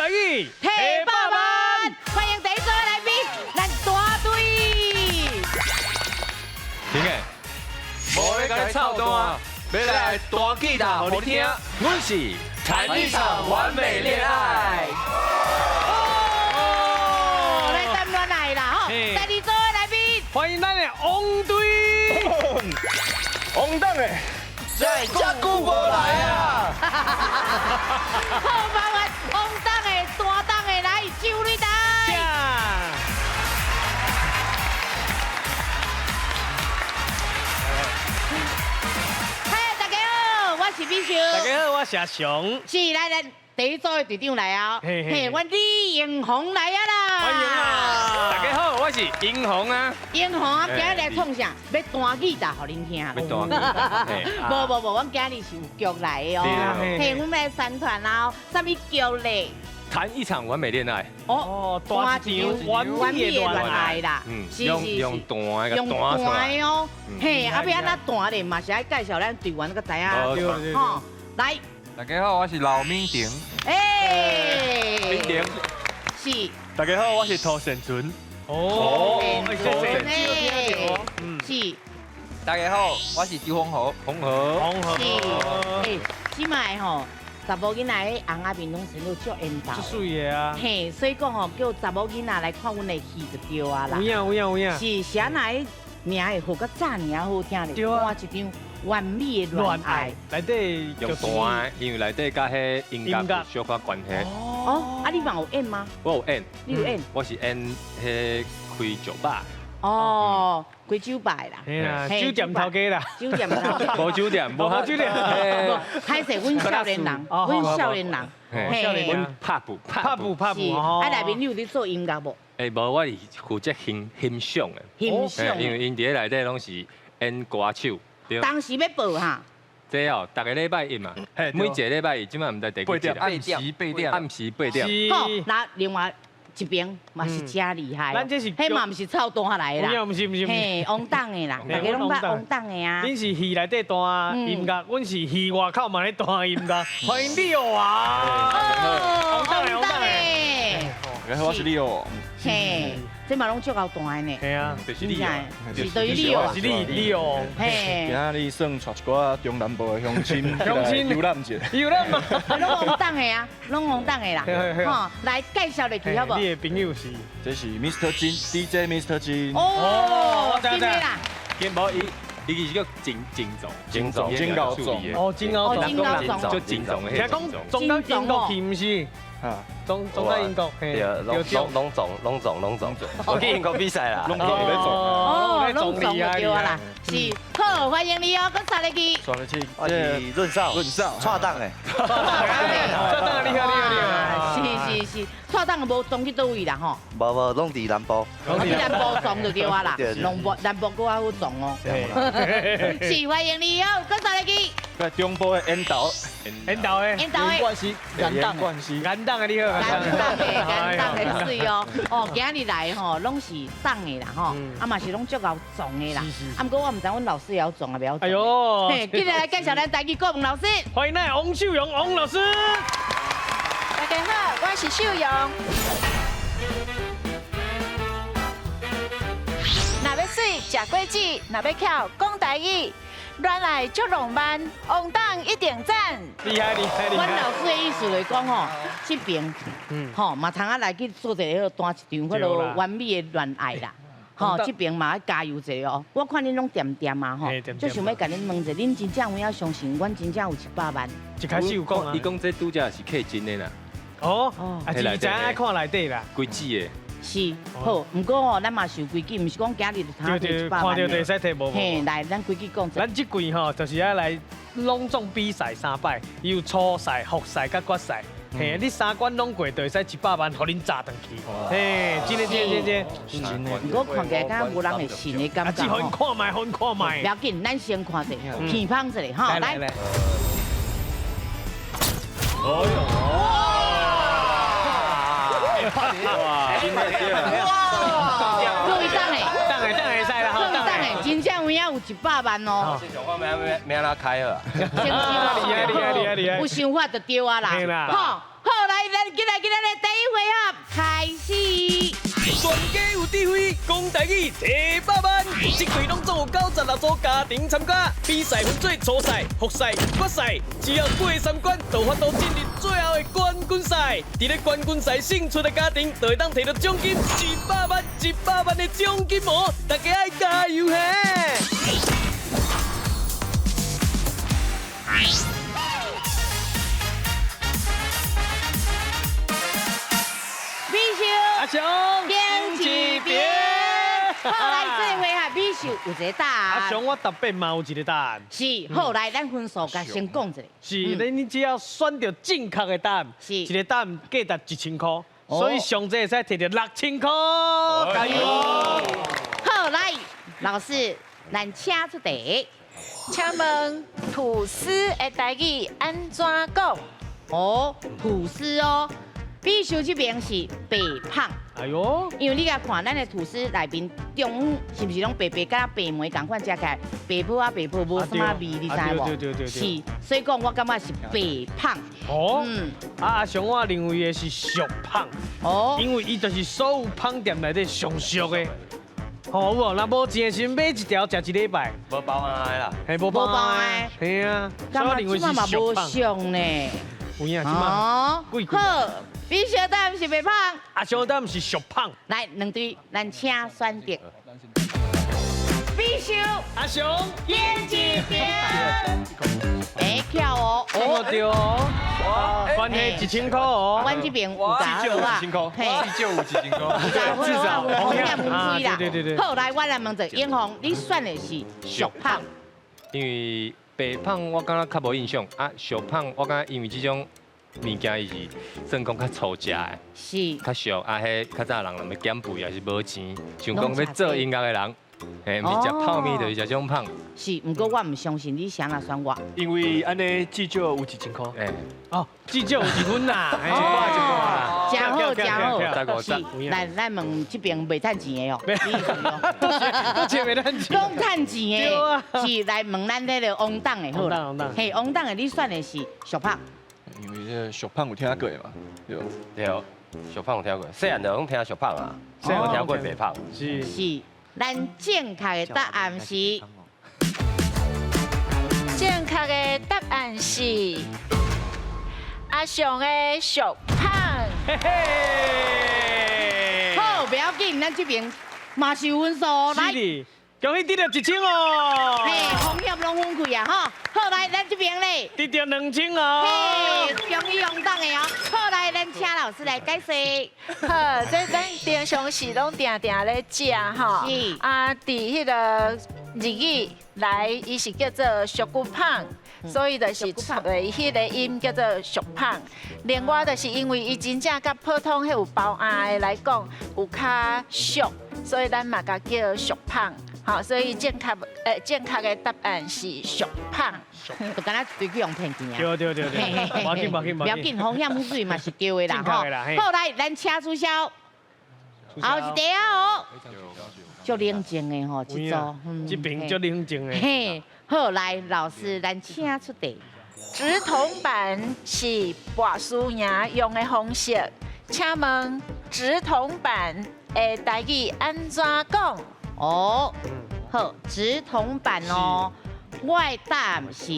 台語，提百萬，歡迎第一組的來賓，咱大隊。聽的，無咧共你臭彈，欲來彈吉他予你聽，阮是談一場完美戀愛。哦，來談戀愛啦吼！第二組的來賓，歡迎咱的王隊。王董的，這久無來啊！好麻煩，王董的、大董的來周瑞台。嘿，大家好，我是美秀。大家好，我是阿雄。是，來來，第一組的隊長來啊！嘿，阮李英宏來啊啦！歡迎啊！大家好，我是英宏啊。英宏啊，今日來創啥？欲彈吉他予恁聽。欲彈吉他。無無無，阮今日是有劇來的哦。嘿，阮來宣傳啊，啥物劇咧？談一場完美戀愛。哦，彈一場完美的戀愛啦。嗯，用用彈的，用彈的哦。嘿，啊，欲按怎彈咧？嘛是愛介紹咱隊員閣知影。吼，來。大家好，我是劉敏婷。哎，敏婷。是。大家好，我是涂善存。哦，涂善存。是。大家好，我是周豐和。豐和。豐和。是。欸，這擺吼，查某囡仔彼尪仔面攏生做足緣投。足媠的啊。嘿，所以講吼，叫查某囡仔來看阮的戲就對啊啦。有影有影有影。是，是按怎名會號甲遮爾好聽咧？彈一場完美的戀愛。內底用彈，因為內底佮彼音樂有小可關係。哦，啊，你嘛有演嗎？我有演。你有演？我是演彼開酒吧。哦，開酒吧啦。酒店頭家啦。酒店頭家。無酒店，無酒店。歹勢，阮少年人，阮少年人。嘿，阮拍布，拍布，拍布。啊，內面你有咧做音樂無？欸，無，我是負責欣欣賞的。欣賞。因為𪜶佇咧內底攏是演歌手。當時欲報哈？這哦，逐个禮拜一嘛，每一個禮拜一，這擺毋知第幾集。暗時八點。暗時八點。好，那另外一邊嘛是真厲害。咱這是，彼嘛毋是臭彈來的啦。毋是毋是。嘿，王董的啦，大家攏捌王董的啊。恁是戲內底彈音樂，阮是戲外口嘛咧彈音樂。歡迎李友啊！王董的，王董的。大家好，我是李友。嘿，這嘛攏足𠢕彈的呢。係啊，就是你啊，是對你哦，是你你哦。嘿，今仔日算帶一寡中南部的鄉親鄉親遊覽者。遊覽嘛，攏王董的啊，攏王董的啦。吼，來介紹入去好無？你的朋友是？這是 Mr. 金，DJ Mr. 金。哦，金的啦。金無伊，伊其實叫金金總，金總，金高總。哦，金高總，金高總，就金總的。聽講總到英國去，毋是？總總到英國，對啊，攏攏總攏總攏總，我去英國比賽啦，攏總咧總，哦，攏總就對啦，是，好，歡迎你哦，閣刷入去，刷入去，我是潤少，潤少，蔡董的，蔡董，蔡董，厲害厲害厲害，是是是，蔡董無總去佗位啦吼？無無，攏佇南部，佇南部總就對啊啦，南部南部閣較好總哦，是，歡迎你哦，閣刷入去。在中部的緣投，緣投的，緣投的，關係，關係，緣投的你好，緣投的，緣投的媠哦，哦，今日來吼，攏是董的啦吼，啊嘛是攏足𠢕創的啦，啊毋過我毋知阮老師會曉創啊，袂曉創。哎喲，嘿，今日來介紹咱台語顧問老師，歡迎咱王秀蓉王老師。大家好，我是秀蓉。若欲媠食果子，若欲巧講台語。戀愛足浪漫，王董一定讚。厲害厲害厲害！阮老師的意思就是講吼，這邊，吼嘛通啊來去做一个彼個彈一場彼个完美的戀愛啦。吼，這邊嘛愛加油一下哦。我看恁攏恬恬啊吼，就想欲共恁問者，恁真正有影相信，阮真正有100萬？一開始有講啊，伊講這拄才是客真的啦。哦，啊，是知影愛看內底啦，規矩的。是，好，毋過吼，咱嘛是有規矩，毋是講今日就通提100萬。看著就會使提無無。嘿，來，咱規矩講。咱這季吼，就是愛來攏總比賽三擺，有初賽、複賽佮決賽。嘿，你三關攏過，就會使100萬，予恁炸轉去。嘿，真的真的真的。是真的。毋過看起來敢若無人會信的感覺。啊，予𪜶看覓，予𪜶看覓。不要緊，咱先看者，片芳一下吼，來。來。哎喲！哇！各位董的，董的董會使啦，各位董的，真正有影有100萬哦。先我欲按怎開好啊？厲害厲害厲害厲害！有想法就對啊啦。好，好來，咱進來今仔日第一回合開始。全家有智慧，講台語提百萬，這季攏總有96組家庭參加，比賽分做初賽、複賽、決賽，只要過三關，就有法度進入最後的冠軍賽。佇咧冠軍賽勝出的家庭，就會當提到獎金100萬、100萬的獎金哦！大家愛加油嘿！美秀，阿雄，点一边。好，來，這回合美秀有一個答案。阿雄，我特別嘛有一個答案。是，好，來，咱分數共先講一下。是，你只要選著正確的答案，是，一個答案價值1000塊，所以上濟會使提著6000塊，加油！好，來，老師，咱請出題。請問吐司的台語按怎講？哦，吐司哦。美秀這邊是白胖，哎呦，因為你共看咱的吐司內面中是毋是攏白白，敢若白糜仝款，食起來白泡啊白泡，無啥物味，你知無？對對對對。是，所以講我感覺是白胖。哦，啊阿雄，我認為的是俗胖。哦，因為伊就是所有芳店內底上俗的。好有無？若無錢的時陣買一條食一禮拜。無包啊啦，嘿，無包啊。嘿啊，所以我認為是俗胖。無呢。有影，這馬貴貴。好，美秀答案是白胖，阿雄答案是俗胖。來，兩隊，咱請選擇。美秀，阿雄，點一邊。哎，巧哦，哦對哦，關係1000塊哦。阮這邊有加好啊，至少有1000塊，至少風險分開啦。對對對。好，來，我來問者，英宏，你選的是俗胖？因為白胖我感覺較無印象，啊，俗胖我感覺因為這種物件伊是算講較粗食的，是較俗啊，彼較早人若欲減肥也是無錢，想講欲做音樂的人，嘿，毋是食泡麵就是食這種胖。是，毋過我毋相信你啥來選我。因為按呢至少有1000塊。欸，哦，至少有1分啦。一半一半啦。真好，真好。是，來，咱問這邊袂趁錢的哦。都是袂趁錢。攏趁錢的，是來問咱那個王董的好啦。嘿，王董的，你選的是俗胖。因為這個俗胖有聽過嘛，對無？對，俗胖有聽過，細漢就攏聽俗胖啊，無聽過白胖。是。是，咱正確的答案是。正確的答案是阿雄的俗胖。嘿嘿。好，不要緊，咱這邊嘛是有分數，來。恭喜得著1000哦！嘿，風險攏分開啊，吼！好，來，咱這邊咧，得著2000哦！嘿，恭喜王董的哦！好，來，咱請老師來解釋。好，這咱平常時攏定定咧食吼，是啊，佇彼個日語來，伊是叫做俗骨胖，所以就是彼個音叫做俗胖。另外就是因為伊真正佮普通彼有包餡的來講，有較俗，所以咱嘛共叫俗胖。好，所以正確的答案是俗胖，就敢若一堆去予騙錢啊！對對對對，無要緊無要緊，不要緊，風險風水嘛是對的啦吼。好，來，咱請促銷，後一題啊哦，足冷靜的吼，這組，這邊足冷靜的。嘿，好，來，老師，咱請出題。擲銅板是博輸贏用的方式，請問擲銅板的台語按怎講？哦，好，擲銅板哦，我的答案是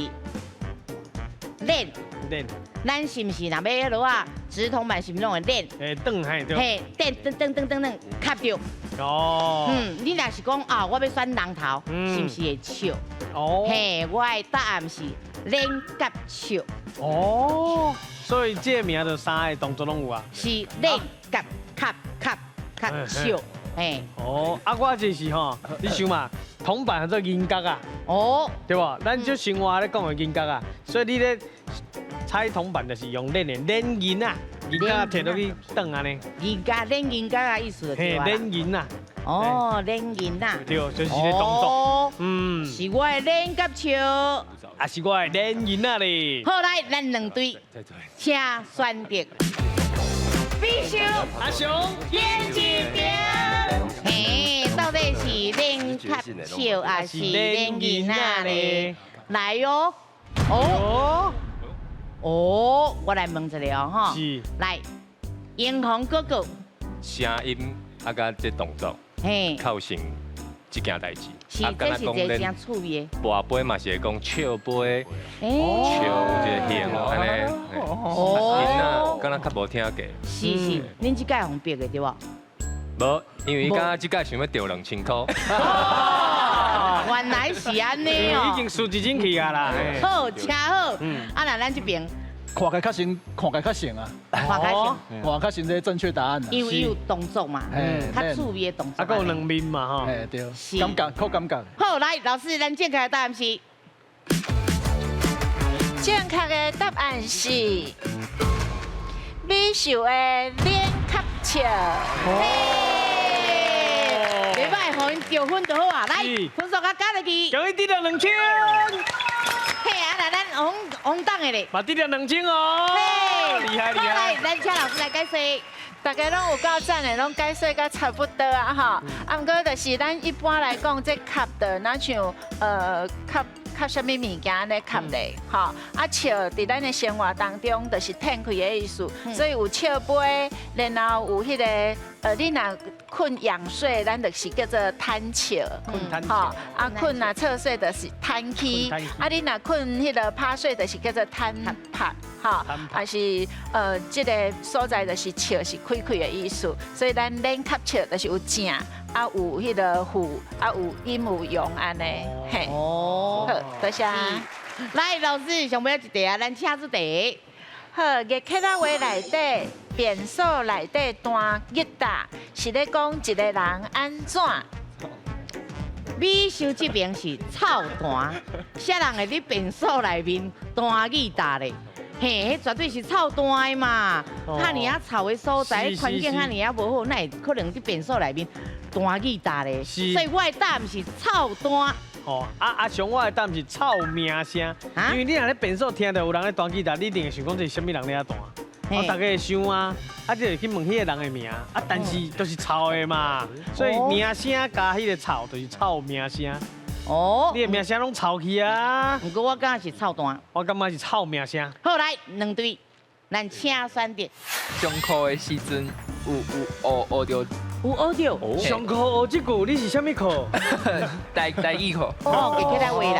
練練，咱是毋是若欲彼落啊？擲銅板是毋是攏會練？會轉嘿對。嘿，轉轉轉轉轉轉，卡著。哦。你若是講啊，我欲選人頭，是毋是會笑？哦。嘿，我的答案是練佮笑。哦。所以這個名就三個動作攏有啊。是練佮卡卡卡笑。嘿，哦，啊，我這是吼，你想嘛，銅板叫做銀角啊，哦，對無？咱這生活咧講的銀角啊，所以你咧猜銅板就是用練的練銀啊，銀角摕落去轉按呢。銀角練銀角啊，意思就對嘿，練銀啊。哦，練銀啊。對，就是這個動作。嗯。是我的練佮笑，啊是我的練銀啊咧。好，來，咱兩隊，請選擇。美秀，阿雄，點一點。嘿，到底是恁較笑，還是恁囡仔咧？來哦，哦，哦，我來問一下哦，吼，是，來，英雄哥哥，聲音啊，佮這動作，嘿，靠成這件代誌。是，這是一個真趣味的。跋杯嘛是會講笑杯，笑這個形按呢。哦，囡仔敢若較無聽過。是是，恁這屆予逼的對無？無，因為伊感覺這屆想欲著2000箍。原來是按呢哦。已經輸一進去啊啦。好，真好。啊，那咱這邊。看起來較像，看起來較像啊。看起來像，看較像這個正確答案。因為有動作嘛，較趣味的動作。啊，閣有兩面嘛，吼。哎，對。感覺，靠感覺。好，來，老師，咱正確的答案是。正確的答案是美秀的臉較笑。袂歹，予𪜶得分就好啊。來，分數較加落去。恭喜得了2000。嘿，啊，來，咱王王董的咧。嘛得了2000哦。嘿，厲害厲害。來，咱請老師來解釋。大家攏有夠讚的，攏解說甲差不多啊吼。啊，毋過就是咱一般來講，這磕的，若像磕磕啥物物件按呢磕咧，吼。啊笑佇咱的生活當中，就是褪開的意思。所以有笑杯，然後有彼個你若睏仰睡，咱就是叫做攤笑，吼。啊，睏若側睡就是攤起，啊，你若睏彼個趴睡，就是叫做攤趴，吼。還是這個所在就是笑是開開的意思，所以咱臉較笑就是有正，啊有彼個負，啊有陰有陽按呢，嘿。哦，好，多謝。來，老師，上尾一題啊，咱請出題。好，月客仔話內底，便所內底彈吉他，是咧講一個人按怎？美秀這邊是臭彈，啥人會佇便所內面彈吉他咧？嘿，彼絕對是臭彈的嘛！遐爾仔臭的所在，環境遐爾仔無好，哪會可能佇便所內面彈吉他咧？所以我的答案是臭彈。哦，啊像我的答案是臭名聲，因為你若咧便所聽著有人咧彈吉他，你一定會想講這是啥物人咧遐彈。我大家會想啊，啊，你就去問彼個人的名，啊，但是都是臭的嘛，所以名聲加彼個臭，就是臭名聲。哦，你的名聲攏臭去啊！毋過我感覺是臭彈，我感覺是臭名聲。好，來兩隊，咱請選擇。上課的時陣有學著，有學著。上課學這句，你是啥物課？台語課。哦，會起來話啦，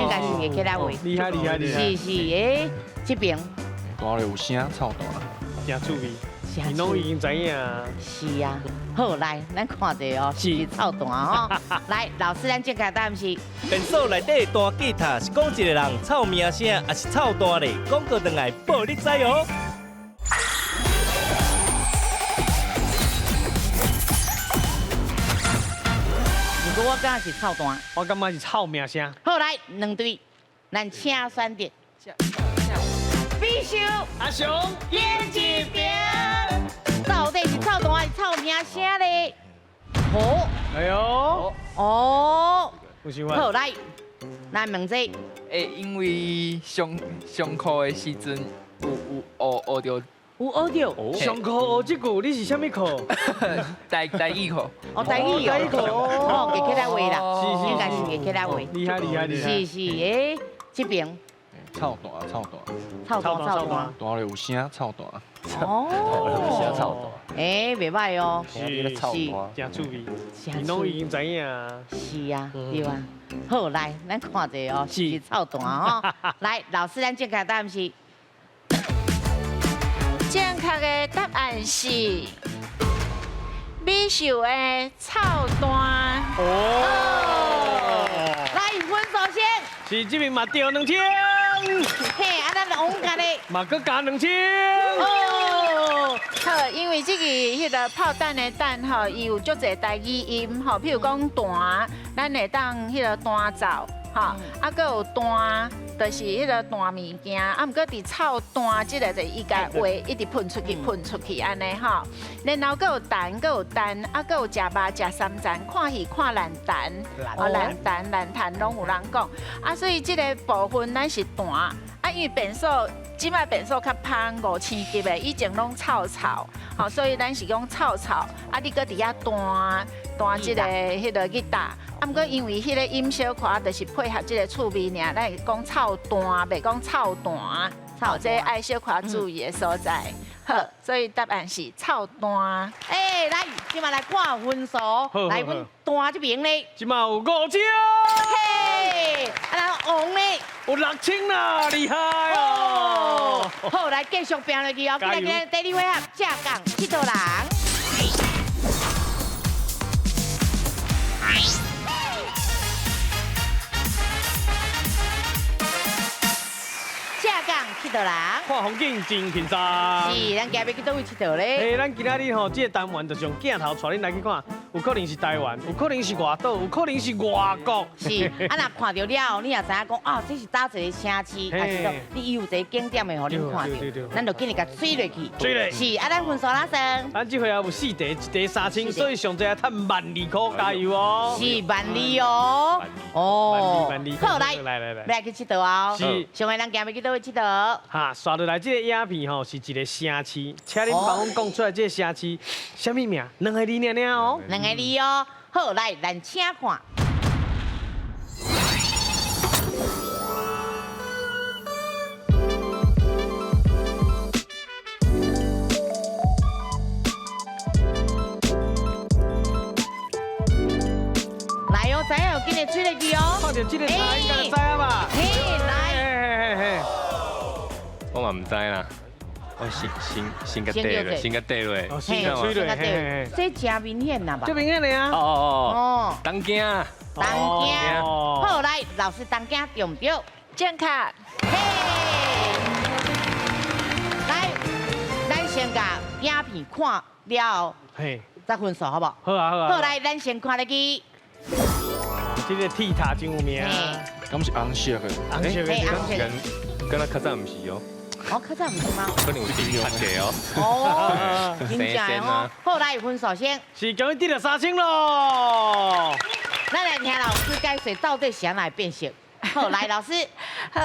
應該是會起來話。厲害厲害厲害。是是，欸，這邊。大咧有聲臭彈，真趣味。你攏已經知影。是啊，好來，咱看者哦，是臭彈吼。來，老師，咱正確答案是。便所內底彈吉他是講一個人臭名聲，抑是臭彈咧？廣告轉來報你知哦。毋過我感覺是臭彈，我感覺是臭名聲。好，來兩隊，咱請選擇。必須阿雄，演一邊，到底是臭彈還是臭名聲咧？好，哎呦，哦，好來，來問這。欸，因為上課的時陣有學著，有學著。上課學這句，你是啥物課？台語課。哦，台語台語課。哦，會起來話啦，應該是會起來話。厲害厲害厲害。是是，欸，這邊。臭彈，臭彈，臭彈，臭彈，彈咧有聲，臭彈。哦，有聲臭彈。欸，袂歹哦。是，真趣味。你攏已經知影。是啊，對啊。好，來，咱看者哦，是臭彈吼。來，老師，咱正確答案是。正確的答案是美秀的臭彈。哦。來，分數先。是這邊嘛著2000。嘿，啊，咱王家的嘛閣加2000。哦，好，因為這個彼個炮彈的彈吼，伊有足濟台語音吼，譬如講彈，咱會當彼個彈奏吼，啊，閣有彈，就是彼個彈物件，啊，毋過佇臭彈這個就伊共話一直噴出去，噴出去按呢吼。然後閣有彈，閣有彈，啊，閣有食肉食三層，看戲看爛彈，哦，爛彈爛彈攏有人講，啊，所以這個部分咱是彈。啊，因为变数，这摆变数较芳五星级的，以前拢臭臭，吼，所以咱是讲臭臭。啊，你阁伫遐弹弹这个彼个吉他，啊，毋过因为彼个音小可就是配合这个趣味尔，咱会讲臭弹，袂讲臭弹，吼，这爱小可注意的所在。好，所以答案是臭弹。欸，来，这摆来看分数，来，阮弹这边咧，这摆有5000，嘿，啊，王咧有6000啦，厉害哦！好，来继续拼落去哦，今日第二回合，正港佚佗人。正港佚佗人，看风景真轻松。是，咱今日去佗位佚佗咧？嘿，咱今仔日吼，这个单元就是用镜头带恁来去看，有可能是台湾，有可能是外岛，有可能是外国。是，啊，若看到了后，你也知影讲啊，这是佗一个城市，还是说你有一个景点会予恁看到，咱就紧来共追落去。追落。是，啊，咱分数哪算？咱这回啊有4题，1题3000，所以上济啊趁12000块，加油哦！是12000哦。哦。12000。好，来来来来，来去佚佗哦。是。上个人今日去佗位佚佗？哈，刷落来这个影片吼，是一个城市，请恁帮阮讲出来这个城市啥物名？两个字尔尔哦。两个字哦。好，来，咱请看。来哦，知影有紧来吹落去哦。看到这个字应该就知影吧？嘿，来。嘿嘿嘿。我嘛毋知啦，我先甲缀落，先甲缀落，先甲吹落，这真明显啦吧？这明显的啊！哦哦哦，东京，东京，好，来，老师东京对毋对？正确。嘿，来，咱先共影片看了后，嘿，再分数好无？好啊好啊。好，来，咱先看落去。这个铁塔真有名。敢是红色的？红色的，红色的。敢若较早毋是哦。哦，较早毋是吗？可能有订较济哦。哦，真正哦。好，来分数先。是恭喜得了3000咯。咱来听老师解说到底是按怎会变色。好，来老师。好，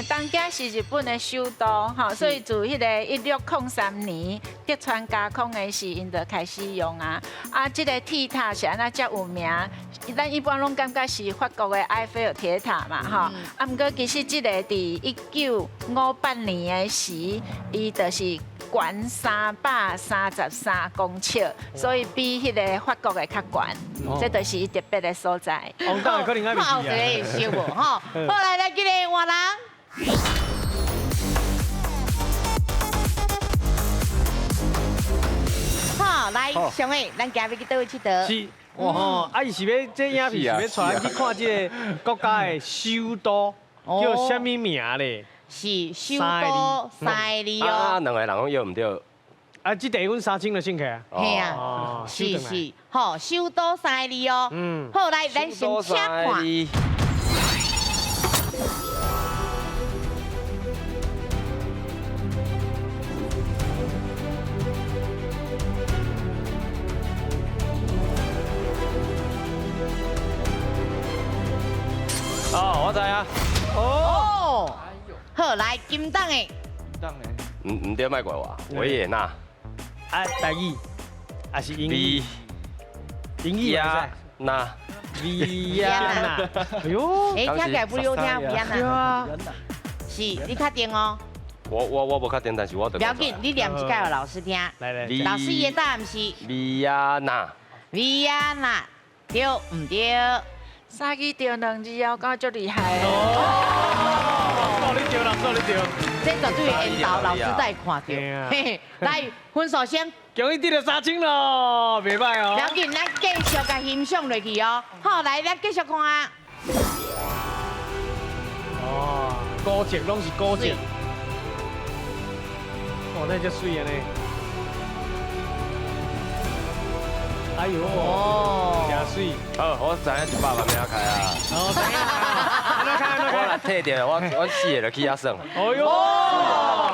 东京是日本的首都，吼，所以自彼个1603年德川家康的时，𪜶就开始用啊。啊，这个铁塔是按怎遮有名？咱一般拢感觉是法国的埃菲尔铁塔嘛，吼。啊，毋过其实这个伫1958年的时，伊就是悬333公尺，所以比彼个法国的较悬，这就是伊特别的所在。王大可能爱看后一个会熟无吼？好，来来，这个换人。好，来，上个，咱今日去佗位𨑨迌？是，哦，啊，伊是欲这影片是欲带咱去看这个国家的首都叫啥物名咧？是首都三个字哦。啊，两个人拢约毋对。啊，这题阮3000就先起啊。嘿啊，是是，好，首都三个字哦。嗯。好，来，咱先请看。哦，我知啊。哦。好，来金档的。金档的。毋对，莫怪我，维也纳。啊，台语，还是英语？英语啊？那。维也纳。哎呦。哎，听起来不溜听维也纳。对啊。是，你确定哦？我无确定，但是我。不要紧，你念一摆予老师听。来来。老师的答案是。维也纳。维也纳，对毋对？三字对两字哦，敢足厉害哦！你对啦，你对。这绝对缘投老师才会看著。嘿，来分数先。恭喜得了3000咯，袂歹哦。不要紧，咱继续共欣赏落去哦。好，来，咱继续看啊。哦，古迹拢是古迹。哦，那遮媠按呢。哎呦，真媠。好，我知影100万免开啊。哦，知影。开，我来退掉，我4个就去遐耍。哎呦，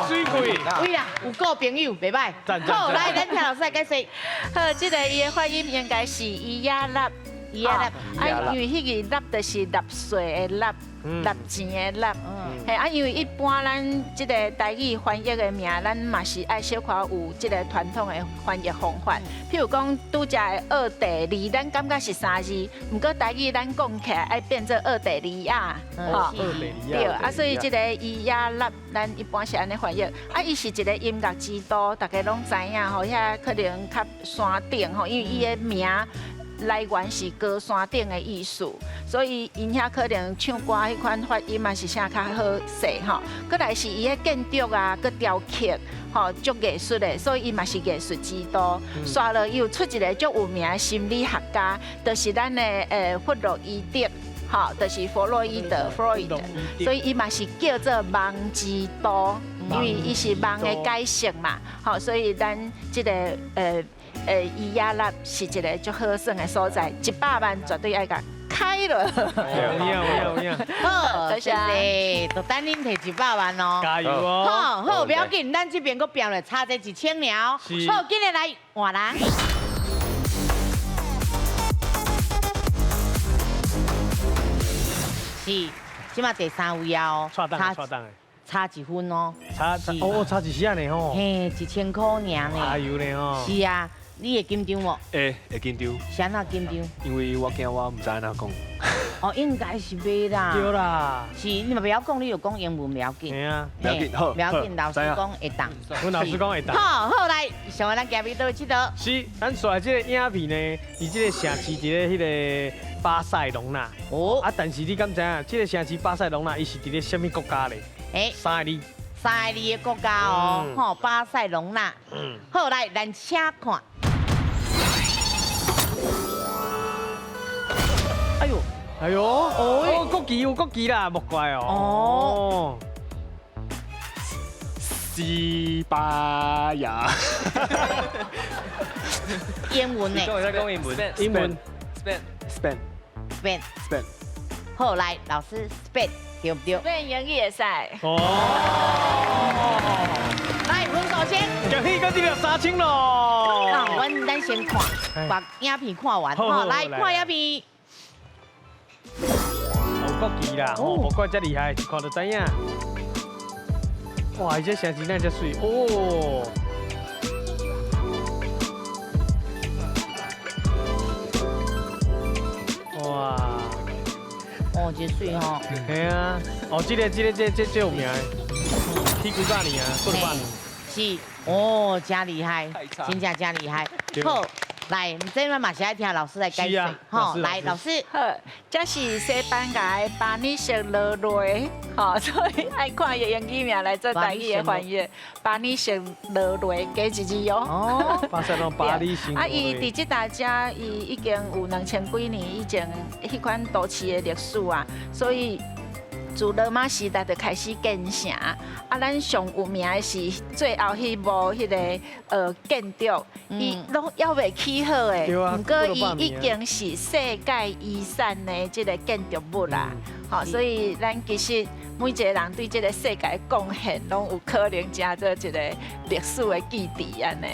水鬼。对啦，有够朋友，袂歹。好，来，咱听老师来解释。好，这个伊的发音应该是伊亚纳，伊仔納。啊，因為彼個納就是納稅的納，納錢的納。嘿，啊，因為一般咱這個台語翻譯的名，咱嘛是愛小可有這個傳統的翻譯方法。譬如講，拄才的奧地利，咱感覺是三字，毋過台語咱講起來愛變做奧地利亞，吼。對，啊，所以這個伊亞納，咱一般是按呢翻譯。啊，伊是一個音樂之都，大家攏知影吼，遐可能較山頂吼，因為伊的名來源是高山頂的意思，所以𪜶遐可能唱歌彼款發音嘛是啥較好勢吼。閣來是伊的建築啊，閣雕刻吼，足藝術的，所以伊嘛是藝術之都。煞落伊有出一個足有名的心理學家，就是咱的弗洛伊德，吼，就是弗洛伊德，弗洛伊德，所以伊嘛是叫做夢之都，因為伊是夢的解釋嘛，吼，所以咱這個伊亞納是一個足好耍的所在，100萬絕對愛共開了。有影有影。好，謝謝，就等恁提100萬哦。加油哦！好，好，不要緊，咱這邊閣拼了差這1000爾。好，緊來來換人。是，這馬第三位哦。差檔，差檔。差1分哦。差哦，差一絲仔呢吼。嘿，1000塊爾呢。加油呢吼。是啊。你會緊張無？會，會緊張。是按怎緊張？因為我驚我毋知按怎講。哦，應該是袂啦。對啦。是，你嘛袂曉講，你就講英文袂要緊。嘿啊，袂要緊，好。袂要緊，老師講會當。阮老師講會當。好，好來，上咱今日佗位𨑨迌。是，咱紲來這個影片呢，佇這個城市佇咧彼個巴塞隆納。哦。啊，但是你敢知影，這個城市巴塞隆納，伊是佇咧啥物國家咧？欸。三個字。三個字的國家哦，吼，巴塞隆納。嗯。好，來，咱請看。哎呦，哎呦，哦，國旗有國旗啦，莫怪哦。哦。西班牙。英文呢？你講英文。英文。 Spain。Spain。 Spain。 Spain。好，來，老師，Spain 對不對？Spain 英語會使。哦。來，分數先。恭喜閣得了3000咯。那阮先看，把影片看完。好，來看影片。有國旗啦，哦，無怪遮厲害，一看就知影。哇，伊這城市哪遮媠哦！哇，哦，真媠吼。嘿啊，哦，這個這有名的，起幾百年啊，過了百年。是，哦，真厲害，真正真厲害。好。來，這擺嘛是愛聽老師來解釋，吼，來，老師。好，這是西班牙的巴尼塞羅內，吼，所以愛看伊的英語名來做台語的翻譯。巴尼塞羅內加一字哦。哦，巴塞羅巴尼塞。啊，伊佇這搭遮，伊已經有2000幾年以前彼款都市的歷史啊，所以。自羅馬時代就開始建城，啊，咱上有名的是最後彼幕彼個建築，伊攏猶未起好的，毋過伊已經是世界遺產的這個建築物啦。吼，所以咱其實每一個人對這個世界貢獻，攏有可能成做一個歷史的記憶按呢。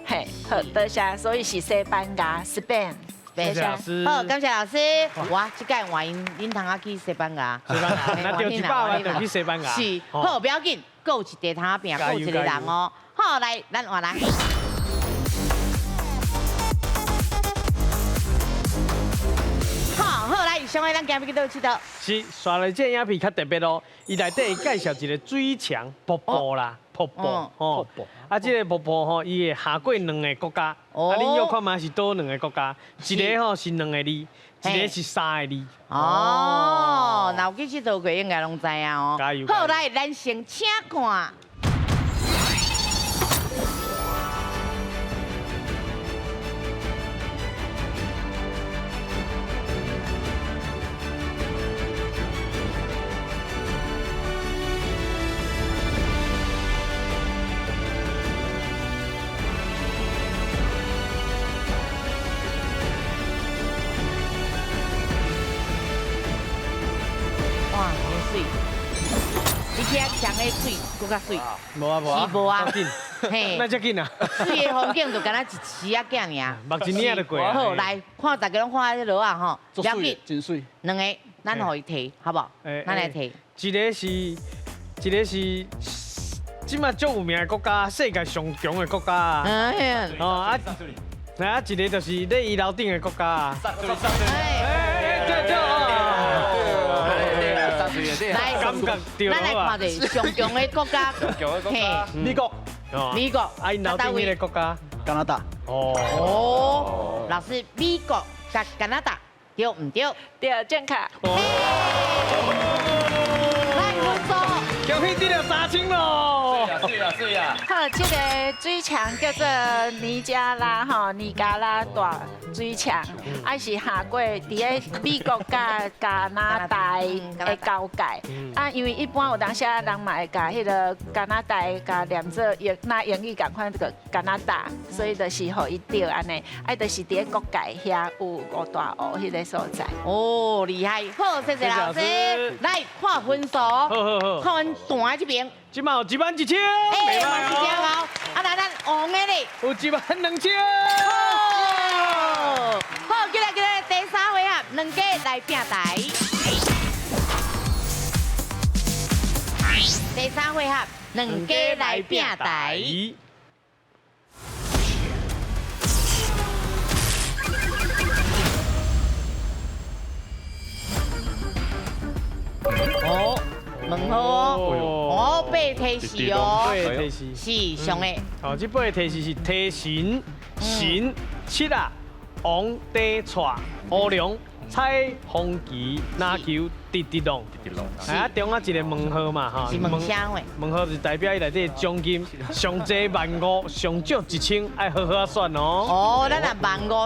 嘿，好，多謝。所以是西班牙，Spain。謝謝老師。好，感謝老師。哇，這屆歡迎恁通仔去西班牙。西班牙，若著100萬就去西班牙。是，好，不要緊，閣有一塊通仔拼，閣有一個人哦。好，來，咱換人。好，好，來，上位咱今日去佗位𨑨迌？是，紲來這個影片較特別哦，伊內底會介紹一個水牆瀑布啦。瀑布，吼，啊，這個瀑布吼，伊會下過兩個國家，啊，恁約看覓是佗兩個國家，一個吼是兩個字，一個是三個字。哦，若有去𨑨迌過，應該攏知影哦。加油！好，來，咱先請看。水，你去遐墙的水，阁較水。無啊無啊，是無啊。嘿，那遮紧啊？水的风景就敢若一匙仔囝尔，目一领就过啊。好，来看大家攏看这落仔吼，足水，真水。两个，咱予伊提，好无？咱来提。一个是，一个是，这马足有名的国家，世界上强的国家啊。嗯。哦啊，啊，一个就是咧伊楼顶的国家啊。哎，对对哦。来，咱来看者上强的国家，嘿，美国，美国，啊，𪜶楼顶彼个国家，加拿大。哦，老师，美国佮加拿大对毋对？对，正确。来，分数。恭喜得了3000咯！是啊，是啊。好，这个水墙叫做尼加拉吼，尼加拉大水墙，啊是下过伫咧美国佮加拿大的交界。啊，因为一般有当时人嘛会共彼个加拿大共念做英，那英语仝款这个加拿大，所以就是予伊对按呢，啊，就是伫咧国界遐有五大湖彼个所在。哦，厉害！好，谢谢老师。来看分数，好好好，看阮大这边。这马有11000，哎，嘛是真高。啊，来咱黄的咧，有12000。好，过来过来，第三回合，两家来拼台。第三回合，两家来拼台。哦，问号哦，哦，八提示哦，八提示是上的。哦，这八个提示是提神、神、七仔、王、地、带、乌龙、彩虹旗、篮球、直直浪。直直浪。啊，中间一个问号嘛，哈。是问啥货？问号是代表伊内底奖金上济15,000，上少1000，爱好好仔选哦。哦，咱若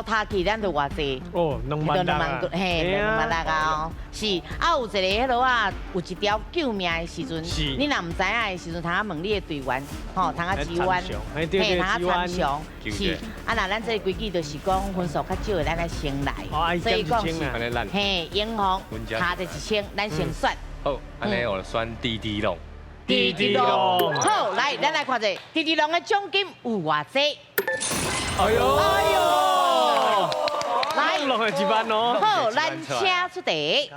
15,000踢去，咱就偌济？哦，26,000啊。嘿，26,000啊哦。是，啊有一个彼落啊，有一条救命的时阵，你若毋知影的时阵，通仔问你的队员，吼，通仔支援，嘿，通仔参详。是，啊若咱这个规矩就是讲分数较少的，咱爱先来，所以讲是，嘿，英雄差一千，咱先选。好，按呢我选滴滴龙。滴滴龙。好，来，咱来看者，滴滴龙的奖金有偌济？哎呦，哎呦，来，落去1万哦。好，咱请出题。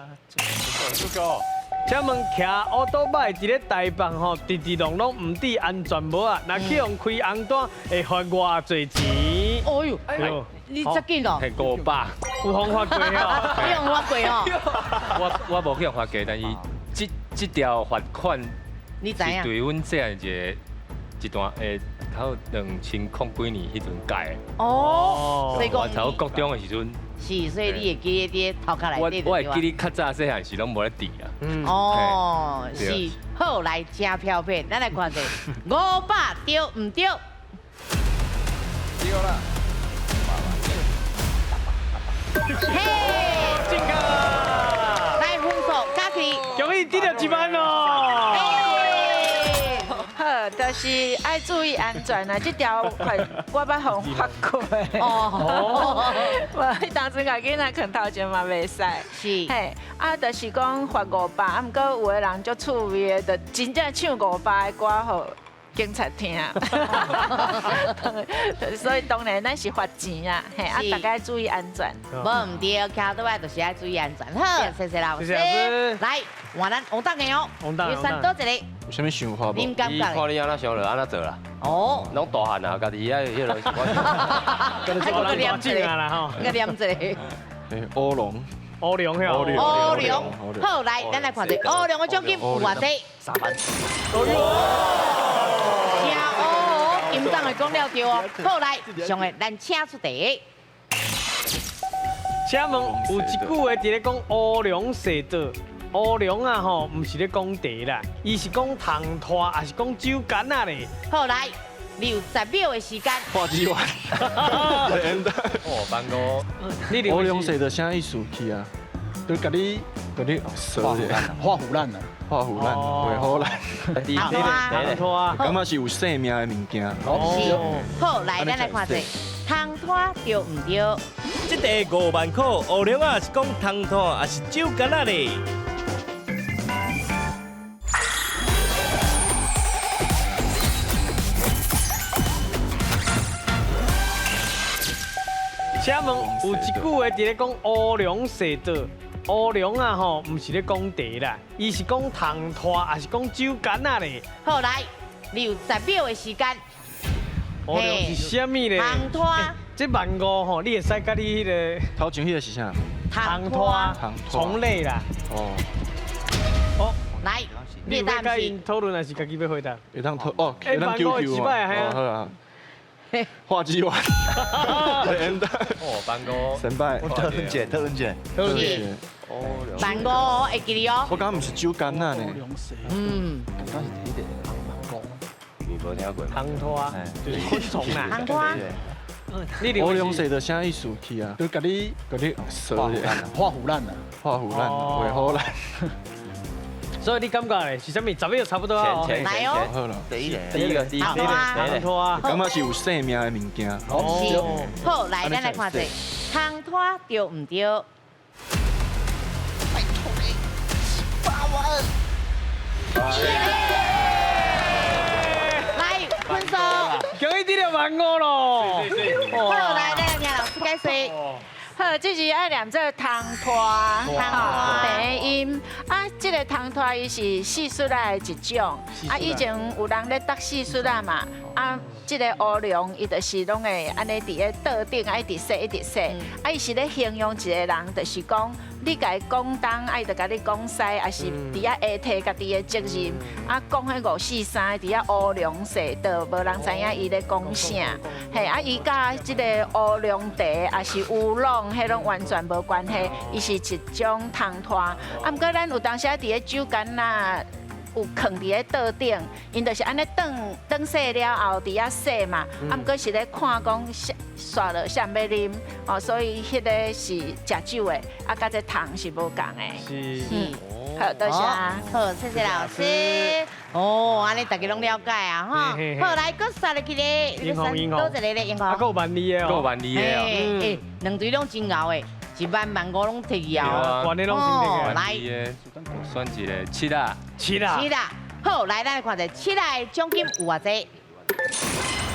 请问骑乌多摆伫咧台北吼，直直拢拢毋戴安全帽啊，若去予开红单，会罚偌济钱？哎呦，你遮紧哦？系500。有方法过哦？你有罚过哦？我无去予罚过，但是这条罚款，你知影？对阮细汉一个一段诶，头2000几年彼阵改的。哦，所以讲我头国中的时阵。是，所以你会记得伫头壳内底。我会记得较早细汉时拢无咧戴啊。哦，是，好，来真飘片，咱来看者，500对毋对？对啦。嘿，正确。来分数加起。恭喜得到1万哦。好，就是爱注意安全啊！这条款我捌予罚过。哦，无，彼当阵共囡仔囥头前嘛袂使。是。嘿，啊，就是讲罚500，啊，毋过有的人足趣味的，就真正唱500的歌予警察听。所以当然咱是罚钱啊，嘿，啊，大家注意安全。无毋对，骑倒来就是爱注意安全。好，谢谢老师。来，换咱王党的哦。王党。你选佗一个？有啥物想法无？恁感觉？看你按怎想就按怎做啦。哦。拢大汉啊，家己爱彼落是我。还阁念一个啦吼。阁念一个。欸，乌龙。乌龙遐。乌龙。好，来，咱来看者乌龙的奖金有偌济？3万。哎呦！真哦，金党的讲了对哦。好，来，上个咱请出题。请问有一句话伫咧讲乌龙踅倒。乌龙啊吼，毋是咧讲茶啦，伊是讲糖拖，还是讲酒干仔咧？好，来，你有10秒的时间。画几万。哦，万五。乌龙踅倒啥意思去啊？就共你，共你画虎烂啊，画虎烂，画虎烂。糖拖啊，感觉是有生命的物件。是。好，来，咱来看者，糖拖对毋对？这题5万块，乌龙仔是讲糖拖，还是酒干仔咧？請問有一句話佇咧講烏龍踅倒，烏龍啊吼，毋是咧講茶啦，伊是講蟲拖，抑是講酒矸仔咧。好，來，你有10秒的時間。烏龍是啥物咧？蟲拖。這15,000吼，你會使佮你彼个頭前彼个是啥？蟲拖，蟲類啦。哦。哦，來，你有欲佮𪜶討論，還是家己欲回答？會當討哦，會當救救哦。好啊。畫技丸。哦，15,000。神拜。特恩姐，特恩姐，特恩姐。 15,000會記得哦。我剛剛毋是酒矸仔呢。嗯。剛剛是第一點。你無聽過？蟲拖就是昆蟲啦。蟲拖。烏龍踅著啥意思去啊？就共你共你說畫虎爛啊，畫虎爛，畫虎爛。所以你感覺咧是啥物？10秒差不多啊。來哦。好啦，第一個，第一個，第一個，蟲拖啊。感覺是有生命的物件。是。好，來，咱來看者，蟲拖對毋對？拜託你，8萬。來，分數。恭喜得著15,000咯。好，來，來，聽老師解說。好，這是愛念做蟲拖，第一音啊，這个蟲拖伊是蟋蟀仔的一種，啊，以前有人咧搭蟋蟀仔嘛，啊，這个烏龍伊就是攏會按呢佇咧桌頂啊，一直洗一直洗，啊，伊是咧形容一个人，就是講你共伊講東，啊，伊就共你講西，抑是佇遐下提家己的責任，啊，講彼5、4、3，佇遐烏龍踅倒，無人知影伊咧講啥，嘿，啊，伊佮這个烏龍茶，抑是烏龍，彼攏完全無關係，伊是一種蟲拖。啊，毋過咱有當時啊，佇咧酒矸仔有囥佇咧桌頂，𪜶就是按呢轉轉洗了後，佇遐洗嘛。啊，毋過是咧看講煞落啥物欲啉，哦，所以彼个是食酒的，啊，佮這蟲是無仝的。是。好，多謝。好，謝謝老師。哦，按呢大家攏了解啊，吼。好，來，閣殺入去咧，英雄英雄，多一個咧，英雄。啊，閣有萬字的哦。閣有萬字的哦。欸，兩隊攏真𠢕的。1萬15,000攏提去哦，萬的攏真提來，選一个七啊，七啊，七啊，好，來，咱來看一下七啊的獎金有偌濟？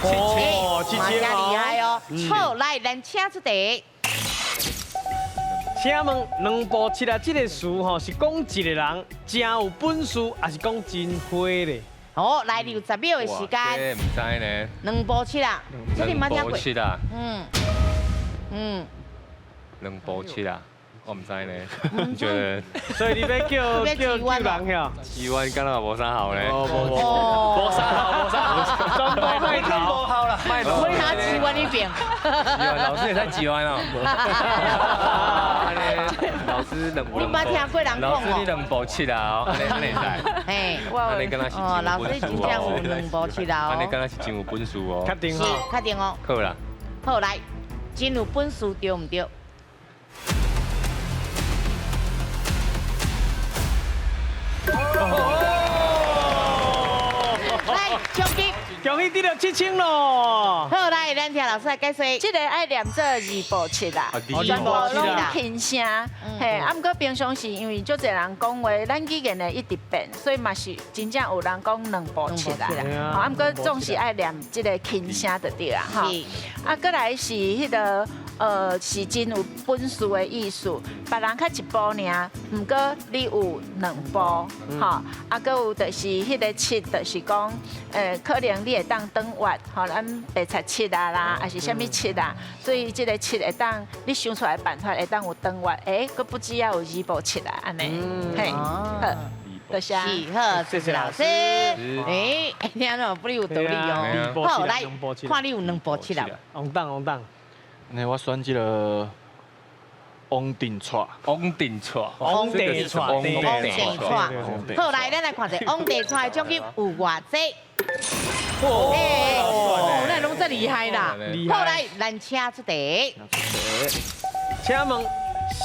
哦，7000嘛真厲害哦。好，來，咱請出題。請問兩步七啊，這个詞吼是講一個人真有本事，抑是講真火咧？好，來，你有10秒的時間。這毋知呢。兩步七啊，這你冇聽過？兩步七啊。嗯嗯。兩步七啊，我毋知呢。你覺得？所以你欲叫叫救人呀？七萬敢若無啥效呢？無啥效，無啥效，全部賣頭，無效啦，賣我拿7萬那邊。7萬，老師會使7萬哦。老師兩步。你捌聽過人講老師你兩步七啊？按呢按呢會使。嘿，按呢敢若是哦，老師真正有兩步七啊！按呢敢若是真有本事哦。確定哦。是，確定哦。好啦。好，來，真有本事對毋對？來，獎金，恭喜得著7000咯！好，來，咱聽老師來解說。這个愛念做2步七啦，全部攏輕聲。嘿，啊，毋過平常時因為足濟人講話，咱語言會一直變，所以嘛是真正有人講2步七啦。啊，毋過總是愛念這个輕聲就對啦，吼。啊，閣來是彼个。是真有本事的意思，別人較一步爾，毋過你有2步，吼，啊，閣有就是彼个七，就是講，可能你會當轉彎，吼，咱白菜七啊啦，抑是啥物七啊，所以這个七會當你想出來的辦法會當有轉彎，欸，閣不只要有2步七啊，按呢，嘿，好，多謝。是，好，謝謝老師。欸，聽到不有道理哦。好，來，看你有2步七啦。王董，王董。那我選這个王定蔡，王定蔡，王定蔡，王定蔡。好，來，咱來看一下王定蔡的獎金有偌濟？哦，那攏這厲害啦！好，來，咱請出題。請問，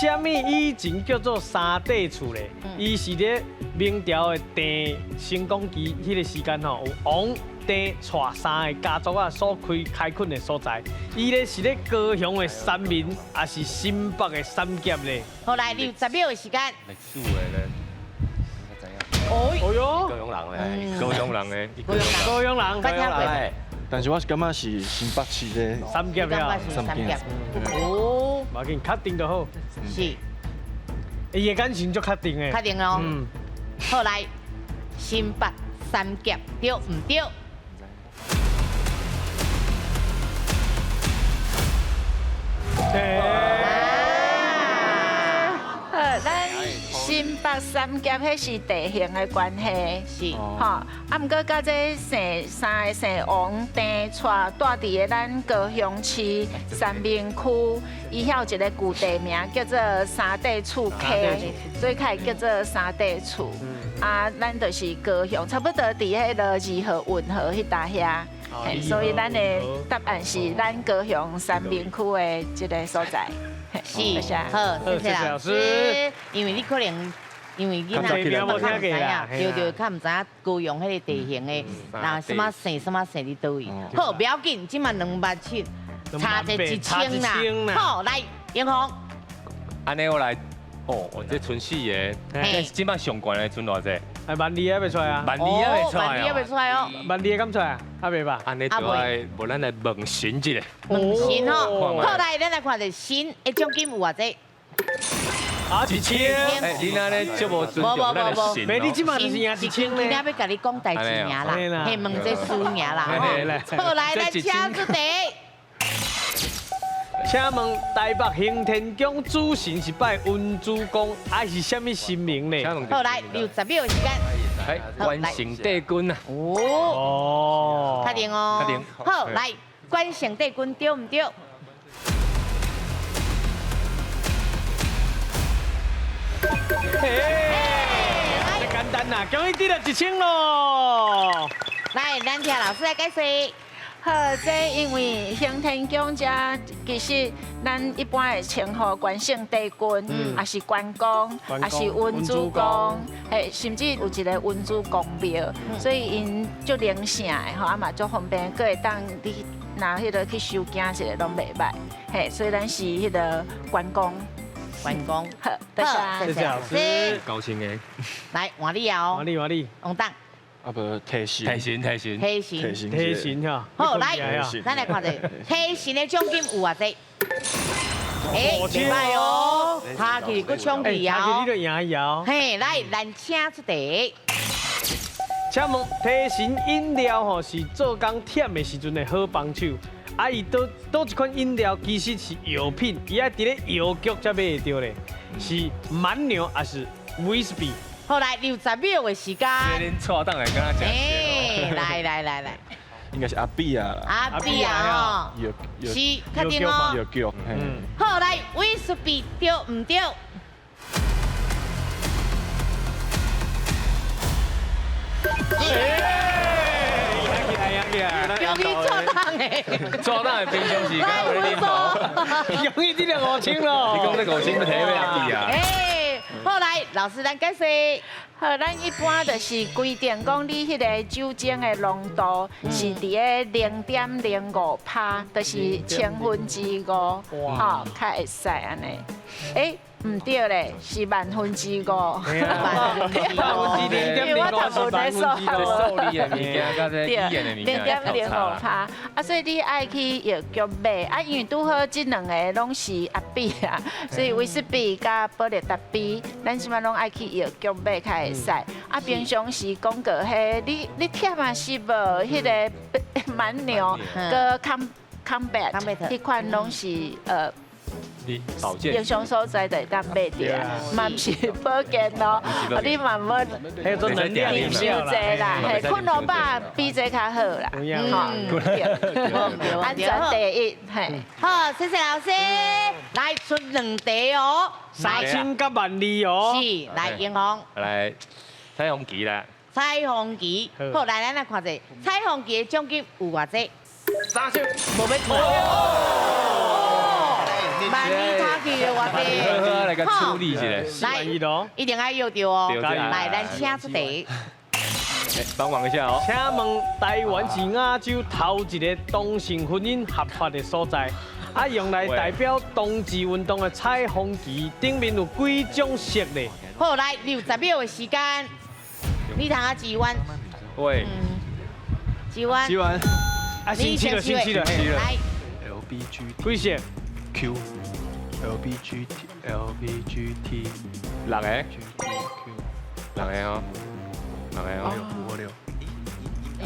啥物以前叫做三塊厝咧？伊是咧明朝的鄭成功期彼个时間吼，有王、鄭、蔡三个家族啊所開墾的所在。伊咧是咧高雄的三民，抑是新北的三峽咧？好，來，你有10秒的時間。歷史的咧，我知影。哦喲，高雄人咧，高雄人咧，高雄人，高雄人，捌聽過？但是我是感覺是新北市的三峽呀，三峽。哦，無要緊，確定就好。是。伊的眼神足確定的。確定哦。嗯。好來，新北三峽對毋對？好，咱新北三峽彼是地形的關係，是，吼，啊，毋過佮這姓三个姓王鄭蔡住佇个咱高雄市三民區，伊遐有一個舊地名叫做三塊厝溪，所以才會叫做三塊厝。啊，咱就是高雄，差不多佇彼个二號運河彼搭遐。所以咱的答案是咱高雄三民區的這個所在。是，好，謝謝老師。因為你可能因為囡仔較毋知影，對對，較毋知影高雄彼個地形的，那什麼姓什麼姓佇佗位。好，不要緊，這馬27000，差一1000啦。好，來，英雄。按呢我來，哦，這賰四个，但是這擺上懸的賰偌濟？哎，萬二還袂出來啊！萬二還袂出來，萬二還袂出來哦。萬二敢出來啊？還袂吧？按呢就愛，無咱來問神一下。問神吼，好來，咱來看者神的獎金有偌濟？啊，1000。哎，你按呢足無尊重咱的神。沒，你這馬就是贏1000今天欲共你講代誌爾啦，嘿，問這輸贏啦。好，來，來請出題。請問台北行天宮主神是拜文殊公，還是啥物神明呢？好，來，留10秒時間。哎，關聖帝君啊。哦，確定哦。確定。好，來，關聖帝君對毋對？嘿，這簡單啦，恭喜得了1000咯。來，咱聽老師來解釋。好，這因為行天宮遮其實咱一般會稱呼關聖帝君，也是關公，也是文殊公，嘿，甚至有一個文殊公廟，所以𪜶足靈性的吼，啊嘛足方便，閣會當你拿彼个去收驚一下攏袂䆀，嘿，所以咱是彼个關公，關公。好，多謝，謝謝老師，高興的。來換你哦，換你換你，王董。啊無提神，提神提神提神提神哈。好，來，咱來看者，提神的獎金有偌濟？哎，袂䆀哦，他去閣搶去啊！他去你就贏伊哦。嘿，來，咱請出題。請問提神飲料吼是做工忝的時陣的好幫手，啊，伊佗一款飲料其實是藥品，伊愛佇咧藥局才買會著咧，是蠻牛還是威士忌？好，來留10秒的時間。這恁錯檔會敢若真哎，來來來來，應該是阿比啊。阿比啊，吼，是確定哦。藥局。好，來威士忌對毋對？容易錯檔的，錯檔的平常時間有咧啉無？容易得了5000咯。你講這5000欲提欲阿比啊？哎，好來，老師咱解釋。好，咱一般就是規定講，你彼个酒精的濃度是佇个0.05%，就是5%，吼，較會使按呢。欸，毋對咧，是5%。0.05%。我讀文的數學。數理的物件，佮這語言的物件0.05%，啊，所以你愛去藥局買，啊，因為拄好這兩个攏是阿比啊，所以威士忌佮保力達啤，咱這擺攏愛去藥局買較會使。啊，平常時廣告彼，你忝啊是無？彼个蠻牛佮康貝，彼款攏是保健英雄所在就會當買著，嘛毋是保健哦，你嘛無啉傷濟啦，嘿，睏予飽比這較好啦，吼，安全第一，嘿。好，謝謝老師，來出兩題哦，3000佮12000哦，是，來英雄，來彩虹旗啦，彩虹旗，好，來咱來看者，彩虹旗的獎金有偌濟？ 3000，無欲出。萬二差距的偌濟，好，來共處理一下，來，一定愛約著哦。來，咱請出題。幫忙一下哦。請問台灣是亞洲頭一个同性婚姻合法的所在，啊，用來代表同志運動的彩虹旗頂面有幾種色呢？好，來，你有10秒的時間，你通啊，志遠。喂。志遠。志遠。啊，新期了，新期了，來 L B G 幾色 Q L B G T L B G T 六個 G T Q 六個哦，六個哦，五六，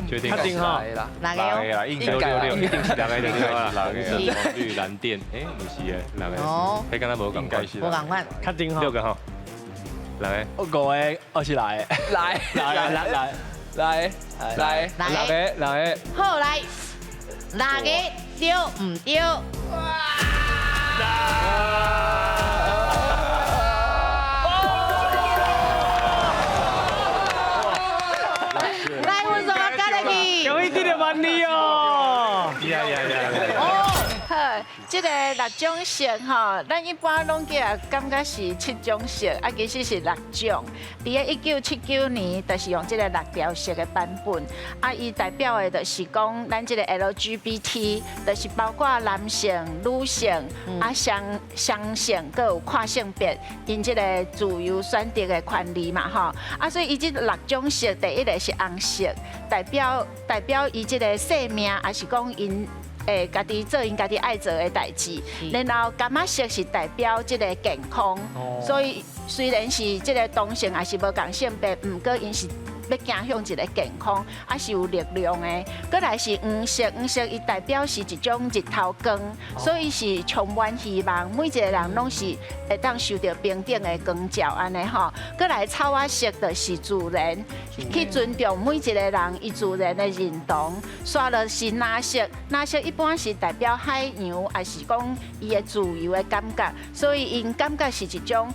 確定確定哈，六六個哦，個啦，六六六，一定是六個就對啦。紅色、黃綠藍靛，哎，不是的，六個，哦，彼敢若無仝款，無仝款，確定哈，六個吼，六個，五個，我是來，來來來來來來六個六個，好來，六個對毋對？來，分數我加入去。恭喜得到萬里哦！呀呀呀！哦，好，這個六種色吼，咱一般攏叫感覺是七種色，啊，其實是六種。佇咧1979年，就是用這個六條色的版本。啊，伊代表的就是講，咱這個 LGBT，就是包括男性、女性，啊，雙雙性，閣有跨性別，𪜶這個自由選擇的權利嘛，吼。啊，所以伊這六種色，第一個是紅色，代表伊這個生命，抑是講𪜶。會家己做𪜶家己愛做的代誌，然後柑仔色是代表這個健康，所以雖然是這個同性，抑是無仝性別，毋過𪜶是欲行向一個健康，抑是有力量的。閣來是黃色，黃色伊代表是一種日頭光，所以是充滿希望，每一個人攏是會當受著平等的光照按呢吼。閣來草仔色就是自然，去尊重每一個人伊自然的認同。煞落是藍色，藍色一般是代表海洋，抑是講伊的自由的感覺，所以𪜶感覺是一種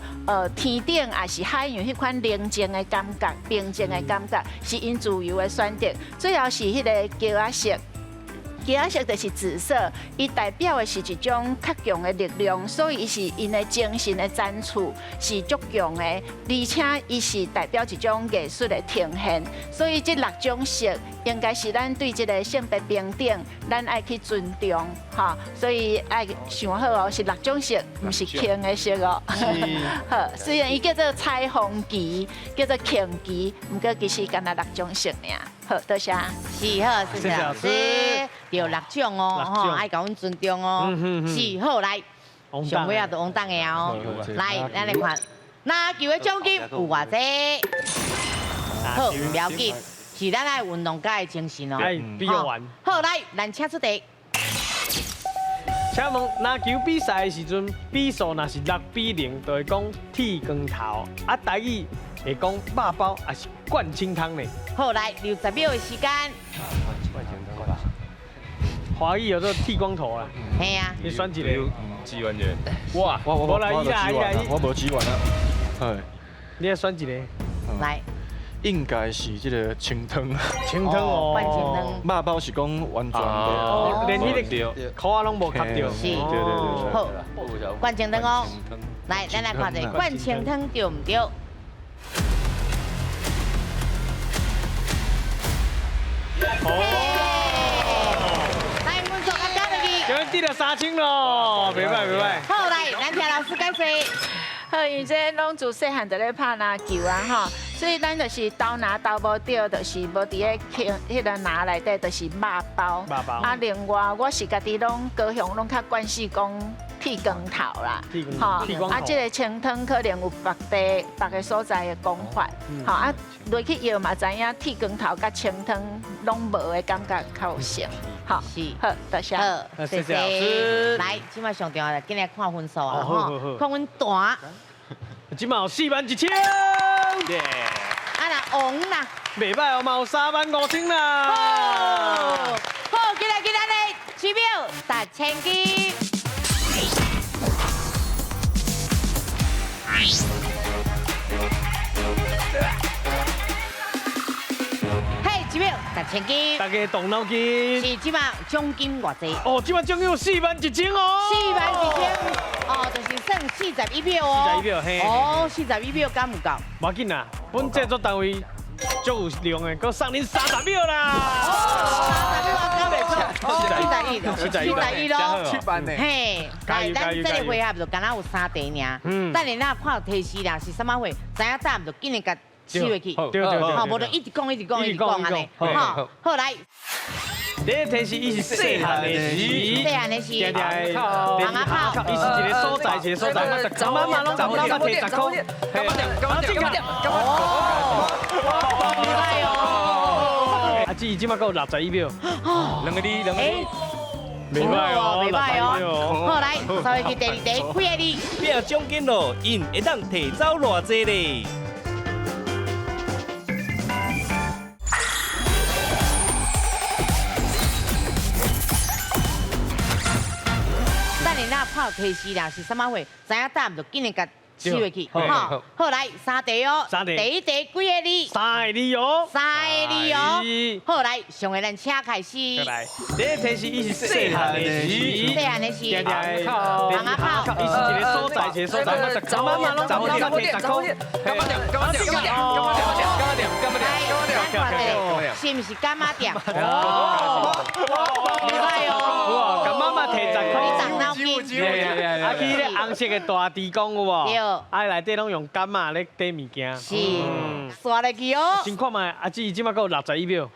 天頂，抑是海洋彼款寧靜的感覺，平靜的感覺，是𪜶自由的選擇。最後是彼個橘仔色。橘仔色就是紫色，伊代表的是一種較強的力量，所以伊是𪜶的精神的展示是足強的，而且伊是代表一種藝術的呈現。所以這六種色應該是咱對這個性別平等，咱愛去尊重，吼。所以愛想好哦，是六種色，毋是紅的色哦。好，雖然伊叫做彩虹旗，叫做紅旗，毋過其實敢若六種色爾。好，多謝。是好，謝謝老師。對六種哦，吼，愛共阮尊重哦。是好來，上尾仔就王董的哦。來，咱來看，籃球的獎金有偌濟？好，毋要緊，是咱愛運動家的精神哦。愛比較懸。好，來，咱請出題。請問籃球比賽的時陣，比數若是6比0，就會講剃光頭；啊，台語會講肉包，抑是灌清湯呢？好，來，60秒的時間。華語叫做剃光頭啊。嘿啊。你選一個。志願者。哇，我我無志願啊。係。你愛選一個。來。應該是這個清湯。清湯哦。灌清湯。肉包是講完全哦，連彼個箍仔攏無吸著。是。對對對。好，灌清湯哦。來，咱來看一下灌清湯對毋對？哦。來，分數較加落去。今日得了3000咯，袂歹袂歹。好，來，咱聽老師解釋。好，因為這攏自細漢就咧拍籃球啊，吼，所以咱就是投籃投無著，就是無佇咧彼個籃內底，就是肉包。肉包。啊，另外我是家己攏高雄攏較慣勢講剃光頭啦，吼，啊，這個清湯可能有別地別个所在的講法，吼啊，落去藥嘛知影剃光頭佮清湯攏無的感覺較有像，吼，是，好，多謝。好，謝謝。來，這擺上重要，緊來看分數啊，吼，看阮大。這擺有41000。啊啦，王啦，袂歹哦，嘛有35000啦。好，好，今日今日咧，7秒達千金。嘿，7秒達千金。大家動腦筋。是，這擺獎金偌濟？哦，這擺獎金有41000哦。41000，哦，就是算41票哦。41票，嘿。哦，41票敢有夠？無要緊啦，本製作單位足有量的，閣送恁30秒啦。哦，30秒敢袂錯？41，41咯。7萬呢？嘿，來，咱這個回合就敢若有3題爾。嗯。等下咱看提示啦，是啥物貨？知影答案就緊來共試落去。對對對。好，無就一直講，一直講，一直講按呢。好，好來。第一提示，伊是细汉的时，细汉的时，定定会巷仔口，伊是一个所在，一个所在，妈妈拢拢拢提10箍，柑仔店，柑仔店，柑仔店，哦，厉害哦！啊，这这马够61秒，两个字，两个字。袂歹哦，袂歹哦。好，来，稍微去第二题，几个字？拼奖金咯，𪜶会当提走偌济咧？等下咱拍提示啦，是啥物货？知影答案就紧来共收入去，好，好来三题哦，三题，第一题几个字？三个字哦，三个字哦。好来，上个咱请开始。来，第一题是伊是细汉的时，细汉的时，定定会巷仔口，伊是一个所在，一个所在，妈妈拢拢拢提10箍，柑仔店，柑仔店，柑仔店，柑仔店，柑仔店，来，咱看一下，是毋是柑仔店？哦，袂歹哦。哇，柑妈妈提10箍，你动脑筋。啊，去彼个红色的大地公有无？对。啊，内底拢用柑仔咧底物件。是。刷落去哦。先看觅，啊，这这马阁有61秒。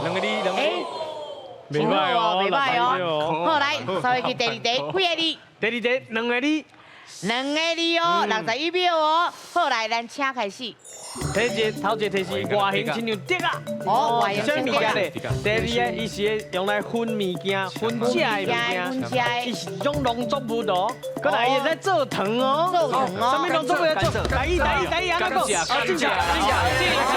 两个字，两个字。袂歹哦，袂歹哦。好，来，稍微去第二题，几个字？第二题两个字。两个字哦，61秒哦。好，来，咱请开始。第一个，头一个提示，外形亲像竹仔。哦，外形啥物件咧？第二个，伊是用来熏物件、熏食的物件。伊是一种农作物哦。阁来，伊会使做糖哦。做糖哦。啥物农作物来做？台语，台语，台语，按怎讲？哦，正确，正确，正确。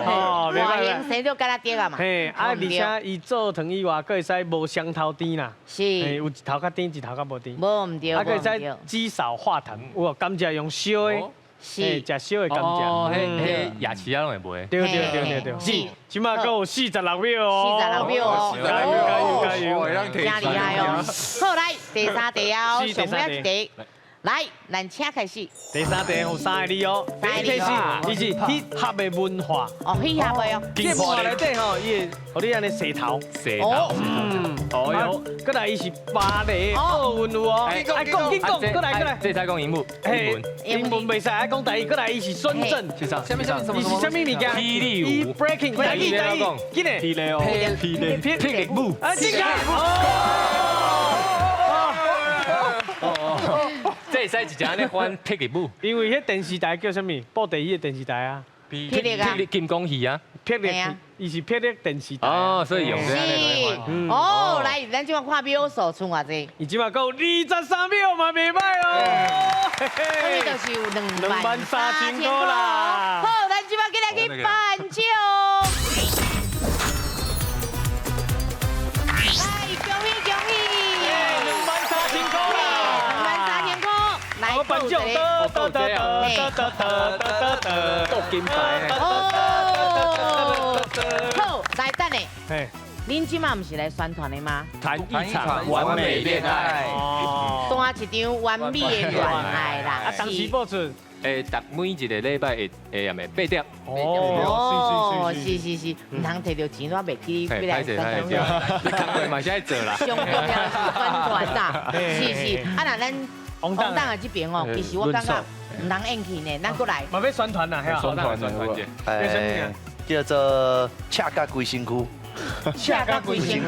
哦，外形生做敢若竹仔嘛。嘿，啊，而且伊做糖以外，阁会使无双头甜啦。是。有一头较甜，一头较无甜。无毋对，啊，阁会使煮扫化痰，有无？甘蔗用烧的，是，食烧的甘蔗。哦，彼彼夜市仔拢会卖。对对对对对。是。这马阁有46秒哦。46秒哦。加油加油加油！真厉害哦。好，来第三题哦，上尾一题。来，咱请开始。第三题有三个字哦。三个字。伊是彼合的文化。哦，彼合的哦。节目内底吼，伊会予你按呢洗头。洗头。哦哟，阁来伊是巴黎奥运有哦。爱讲紧讲，阁来阁来。这使讲英文。英文。英文袂使，爱讲台语。阁来伊是孙正。是啥？啥物啥物伊是啥物物件？霹雳舞。 Breaking。台语台语。紧嘞。霹雳哦。霹雳。霹雳舞。啊，这个。这会使直接按呢翻霹雳舞，因为彼电视台叫啥物？布袋戏的电视台啊，霹雳金刚戏啊，霹雳，伊是霹雳电视台哦，所以用这按呢来翻。哦，来，咱这马看秒数剩偌济？伊这马阁有23秒嘛，袂歹哦。所以就是有2万3000块啦。好，咱这马紧来去颁奖。来，恭喜恭喜！ 2万3000块啦！ 2万3000块。来，颁奖，得得得得得得得得，金牌。哦，好，来等下。恁这马毋是来宣传的吗？谈一场完美恋爱，谈一场完美的恋爱啦。啊，当时播出，诶，逐每一个礼拜会会暗暝8点。哦，是是是，毋通提著钱，我袂记欲来宣传。你工课嘛是爱做啦。上重要是宣传啦，是是。啊，若咱王党的这边哦，其实我感觉毋通演去呢，咱阁来。嘛欲宣传啦，宣传宣传者。叫做赤甲规身躯。赤甲规身躯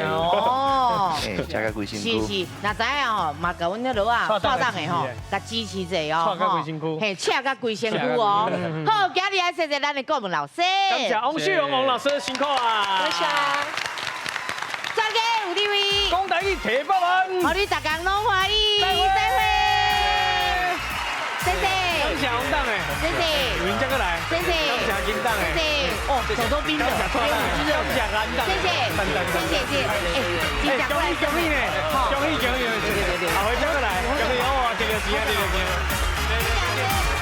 哦，赤甲规身躯。是是，若知影吼，嘛共阮彼落啊，蔡董的吼，共支持者哦，赤甲规身躯，嘿，赤甲规身躯哦。好，今日爱谢谢咱的顾问老师，感谢王秀荣王老师辛苦啊，多谢。专家有地位，讲台语提百万，予你逐工拢欢喜，再会，谢谢。感谢王董的，谢谢。有闲再阁来，谢谢。感谢金董的，谢谢。哦，手都冰的，感谢安董，谢谢，谢谢谢谢。哎，恭喜恭喜呢，恭喜恭喜，谢谢谢谢。下回再阁来，恭喜哦，这个钱啊，这个钱。